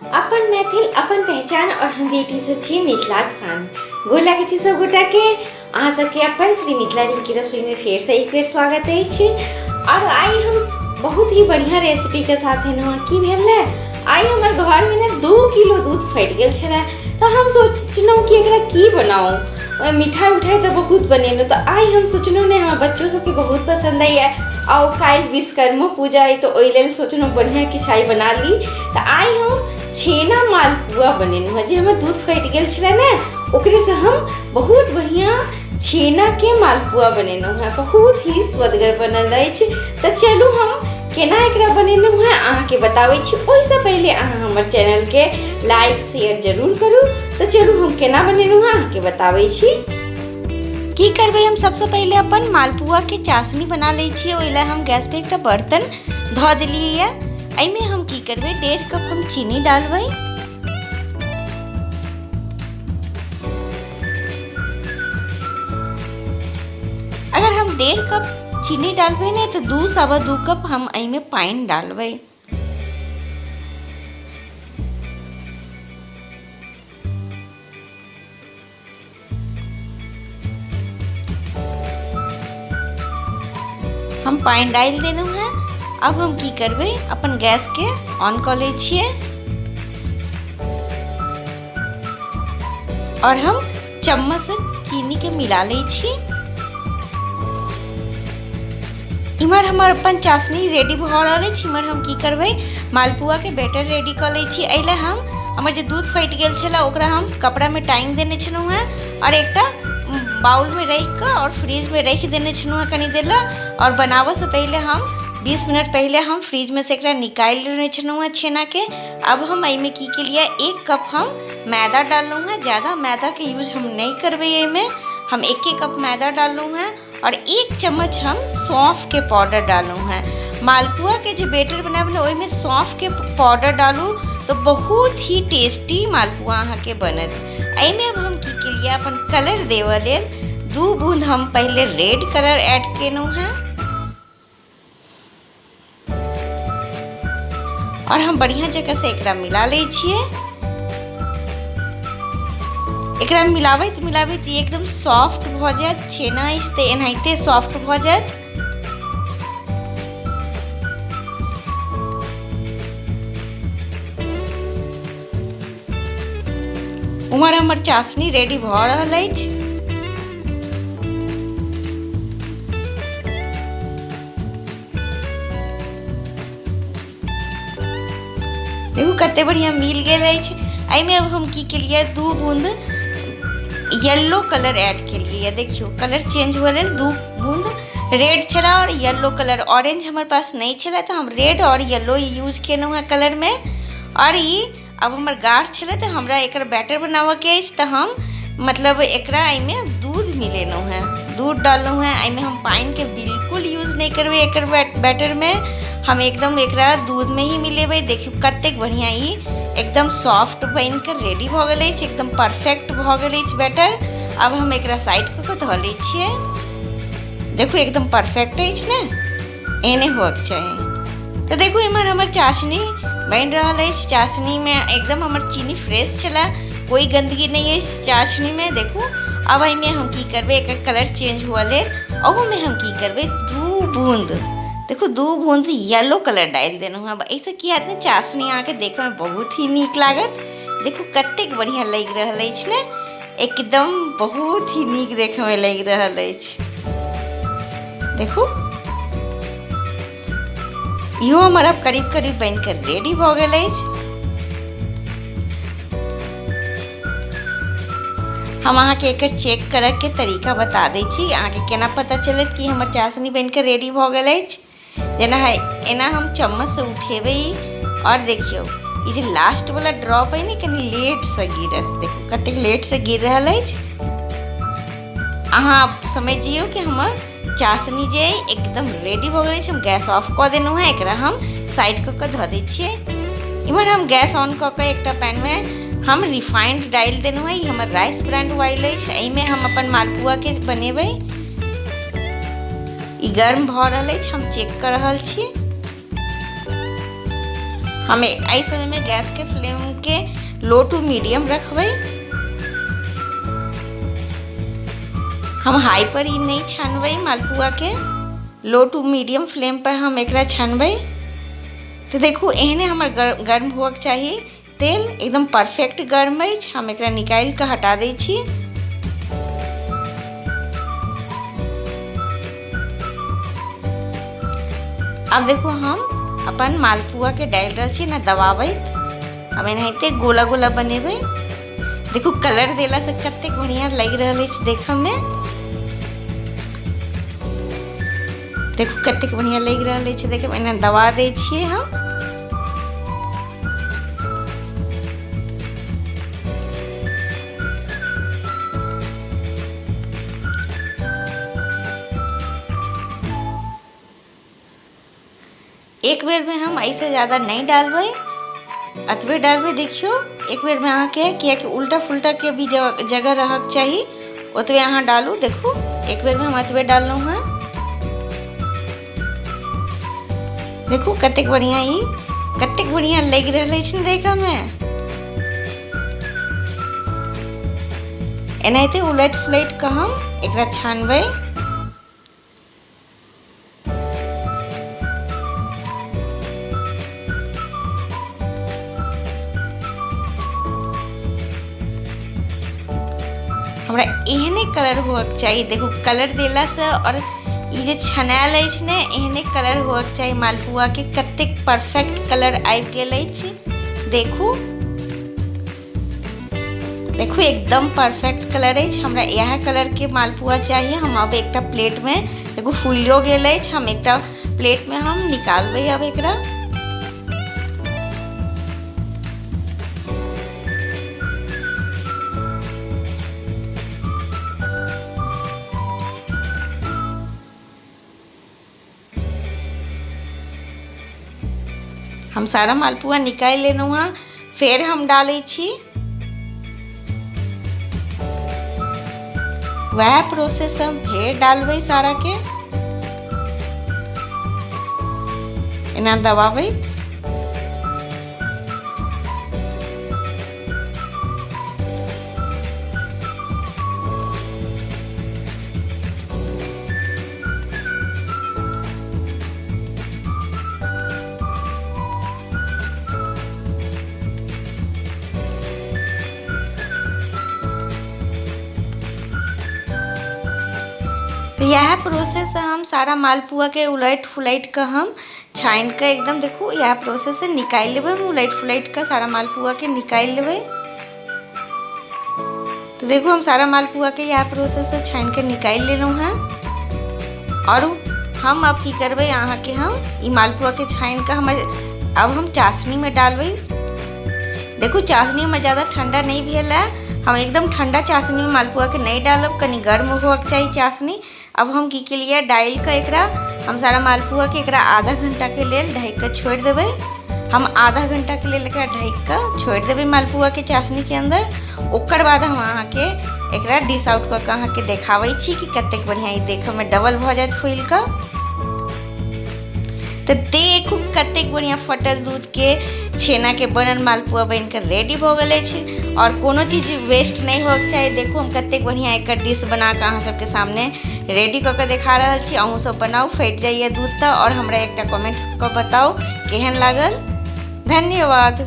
अपन मैथिल अपन पहचान और हम बेटी से छी मिथिलाक शान। गोर लागै छी सब गोटा के। अहाँ सबके अपन श्री मिथिला रिंकी रसोई में फेर से एक बेर स्वागत अछि। और आइ हम बहुत ही बढ़िया रेसिपी के साथ एलहुँ हँ। की भेल ने, आइ हमर घर में ने 2 किलो दूध फटि गेल छलै, तऽ हम सोचलहुँ कि एकरा की बनाउ। मिठाइ उठाइ तऽ बहुत बनेलहुँ, तऽ आइ हम सोचलहुँ ने हमर बच्चो सबके बहुत पसंद आइए आ ओ काल्हि विश्वकर्मो पूजा अइ, तऽ ओहि लेल सोचलहुँ बढ़िआँ किछु आइ बना ली। तऽ आइ हम छेना मालपुआ बनेलहुँ हँ। जे हमर दूध फटि गेल छलै ने, ओकरेसँ हम बहुत बढ़िआँ छेनाके मालपुआ बनेलहुँ हँ। बहुत ही स्वदगर बनल अछि। तऽ चलू हम केना एकरा बनेलहुँ हँ अहाँके बताबै छी। ओहिसँ पहिले अहाँ हमर चैनलके लाइक शेयर जरूर करू। तऽ चलू हम केना बनेलहुँ हँ अहाँके बताबै छी। की करबै, हम सबसँ पहिले अपन मालपुआके चाशनी बना लै छियै। ओहि लए हम गैस पे एकटा बर्तन धऽ देलियै यऽ। एहिमे हम की करबै, 1.5 कप हम चीनी डालबै। अगर हम 1.5 कप चीनी डालबै ने, तऽ 2.25 कप हम एहिमे पानि डालबै। हम पानि डालि देलहुँ हेँ। अब हम की करबै, अपन गैसके ऑन कऽ लै छियै और हम चम्मच से चीनी के मिला लै छी। इम्हर हमर अपन चाशनी रेडी भऽ रहल अछि। इम्हर हम की करबै, मालपुआके बैटर रेडी कऽ लै छी। एहि लए हम हमर जे दूध फटि गेल छलै ओकरा हम कपड़ामे टाँगि देने छलहुँ हेँ और एकटा बाउलमे राखिकऽ और फ्रिजमे राखि देने छलहुँ हेँ कनि देर लए। और बनाबऽसँ पहिले हम 20 मिनट पहिले हम फ्रिजमे से एकरा निकालि लेने छलहुँ हेँ छेनाके। अब हम एहिमे की केलियै, 1 कप हम मैदा डाललहुँ हेँ। ज़्यादा मैदाके यूज हम नहि करबै एहिमे, हम 1 कप मैदा डाललहुँ हेँ और 1 चम्मच हम सौंफके पाउडर डाललहुँ हेँ। मालपुआके जे बैटर बनायब ने, ओहिमे सौंफके पाउडर डालू तऽ बहुत ही टेस्टी मालपुआ अहाँके बनत। एहिमे अब हम की केलियै, अपन कलर देबऽ लेल 2 बूंद हम पहिले रेड कलर ऐड केलहुँ हेँ और हम बढ़िया जगह से एकरा मिला लै छियै। एकरा मिलाबैत मिलाबैत ई एकदम सॉफ्ट भऽ जायत। छेना अछि तऽ एनाहिते सॉफ्ट भऽ जायत। उम्हर हमर चाशनी रेडी भऽ रहल अछि। देखू कते बढ़िया मिल गेल अछि। एहिमे अब हम की केलियै, 2 बूंद येलो कलर ऐड केलियै। देखियौ कलर चेंज हुअ लेल 2 बूंद रेड छलै और येलो कलर, ऑरेंज हमर पास नहि छलै तऽ हम रेड और येलो यूज केलहुँ हँ कलरमे। और ई अब हमर गाढ़ छलै तऽ हमरा एकर बैटर बनाबऽके अछि, तऽ हम मतलब एकरा एहिमे दूध मिलेलहुँ हँ, दूध डाललहुँ हँ। एहिमे हम पानिके बिल्कुल यूज नहि करबै। एकर बैटरमे हम एकदम एकरा दूधमे ही मिलेबै। देखियौ कतेक बढ़िआँ ई एकदम सॉफ्ट बनिकऽ रेडी भऽ गेल अछि, एकदम परफेक्ट भऽ गेल अछि बैटर। अब हम एकरा साइड कऽ कऽ धऽ लै छियै। देखू एकदम परफेक्ट अछि ने, एहने होअके चाही। तऽ देखू इम्हर हमर चाशनी बनि रहल अछि। चाशनीमे एकदम हमर चीनी फ्रेश छलै, कोइ गन्दगी नहि अछि चाशनीमे। देखू अब एहिमे हम की करबै, एकर कलर चेंज हुअ लेल ओहूमे हम की करबै, 2 बूंद, देखू 2 बूंद येलो कलर डालि देलहुँ हँ। एहिसँ की हैत ने, चाशनी अहाँके देखयमे बहुत ही नीक लागत। देखू कतेक बढ़िआँ लागि रहल अछि ने, एकदम बहुत ही नीक देखयमे लागि रहल अछि। देखू इहो हमर अब करीब करीब बनि कऽ रेडी भऽ गेल अछि। हम अहाँके एकर चेक करऽके तरीका बता दै छी, अहाँके केना पता चलत कि हमर चाशनी बनि कऽ रेडी भऽ गेल अछि। जेना है एना हम चम्मचसँ उठेबै और देखियौ ई जे लास्ट वाला ड्रॉप अइ ने, कनि लेटसँ गिरत। देखू कतेक लेटसँ गिर रहल अछि। अहाँ समझि जइयौ कि हमर चाशनी जे अइ एकदम रेडी भऽ गेल अछि। हम गैस ऑफ कऽ देलहुँ हेँ, एकरा हम साइड कऽ कऽ धऽ दै छियै। इम्हर हम गैस ऑन कऽ कऽ एकटा पैनमे हम रिफाइंड डालि देलहुँ हेँ। ई हमर राइस ब्रांड ऑयल अछि, एहिमे हम अपन मालपुआके बनेबै। ई गर्म भऽ रहल अछि, हम चेक कऽ रहल छी। हम एहि समयमे गैसके फ्लेमके लो टू मीडियम रखबै। हम हाई पर ई नहि छानबै मालपुआके, लो टू मीडियम फ्लेम पर हम एकरा छानबै। तऽ देखू एहने हमर गर्म हुअके चाही तेल, एकदम परफेक्ट गर्म अछि। हम एकरा निकालि कऽ हटा दै छी। आब देखू हम अपन मालपुआके डालि रहल छी ने दबाबैत। हम एनाहिते गोला गोला बनेबै। देखू कलर देलासँ कतेक बढ़िआँ लागि रहल अछि देखऽमे। देखू कतेक बढ़िआँ लागि रहल अछि देखऽमे। एना दबा दै छियै हम। एक बेरमे हम एहिसँ ज्यादा नहि डालबै, एतबे डालबै। देखियौ एक बेरमे अहाँके, कियाकि उल्टा फुल्टाके भी जगह रहक चाही, ओतबे अहाँ डालू। देखू एक बेरमे हम एतबे डाललहुँ हँ। देखू कतेक बढ़िआँ ई, कतेक बढ़िआँ लागि रहल अछि ने देखऽमे। एनाहिते उलटि फुलटि कऽ हम एकरा छानबै। हमरा एहने कलर होअके चाही। देखू कलर देलासँ आओर ई जे छनायल अछि ने, एहने कलर होअके चाही मालपुआके। कतेक परफेक्ट कलर आबि गेल अछि, देखू देखू एकदम परफेक्ट कलर अछि। हमरा इएह कलरके मालपुआ चाही। हम अब एकटा प्लेटमे, देखू फूलियो गेल अछि, हम एकटा प्लेटमे हम निकालबै अब एकरा। हम सारा मालपुआ निकालि लेलहुँ हँ। फेर हम डालै छी वएह प्रोसेस, हम फेर डालबै साराके एना दबाबैत। तऽ इएह प्रोसेससँ हम सारा मालपुआके उलटि फुलटि कऽ हम छानि कऽ एकदम देखू इएह प्रोसेससँ निकालि लेबै। हम उलटि फुलटि कऽ सारा मालपुआके निकालि लेबै। तऽ देखू हम सारा मालपुआके इएह प्रोसेससँ छानि कऽ निकालि लेलहुँ हेँ। आओर हम आब की करबै, अहाँके हम ई मालपुआके छानि कऽ हमर आब हम चाशनीमे डालबै। देखू चाशनी हमर ज्यादा ठण्डा नहि भेल है। हम एकदम ठण्डा चाशनीमे मालपुआके नहि डालब, कनि गर्म होबऽके चाही चाशनी। अब हम की केलियै, डालि कऽ एकरा हम सारा मालपुआके एकरा आधा घंटाके लेल ढकि कऽ छोड़ि देबै। हम आधा घंटाके लेल एकरा ढकि कऽ छोड़ि देबै मालपुआके चाशनीके अन्दर। ओकर बाद हम अहाँके एकरा डिश आउट कऽ कऽ अहाँके देखाबै छी कि कतेक बढ़िआँ ई देखऽमे डबल भऽ जायत फूलि कऽ। तऽ देखू कतेक बढ़िआँ फटल दूधके छेनाके बनल मालपुआ बनिकऽ रेडी भऽ गेल अछि। आओर कोनो चीज वेस्ट नहि होइके चाही। देखू हम कतेक बढ़िआँ एकर डिश बनाकऽ अहाँ सबके सामने रेडी कऽ कऽ देखा रहल छी। अहूँ सब बनाउ, फटि जाइए दूध तऽ, आओर हमरा एकटा कमेंट्स कऽ बताउ केहन लागल। धन्यवाद।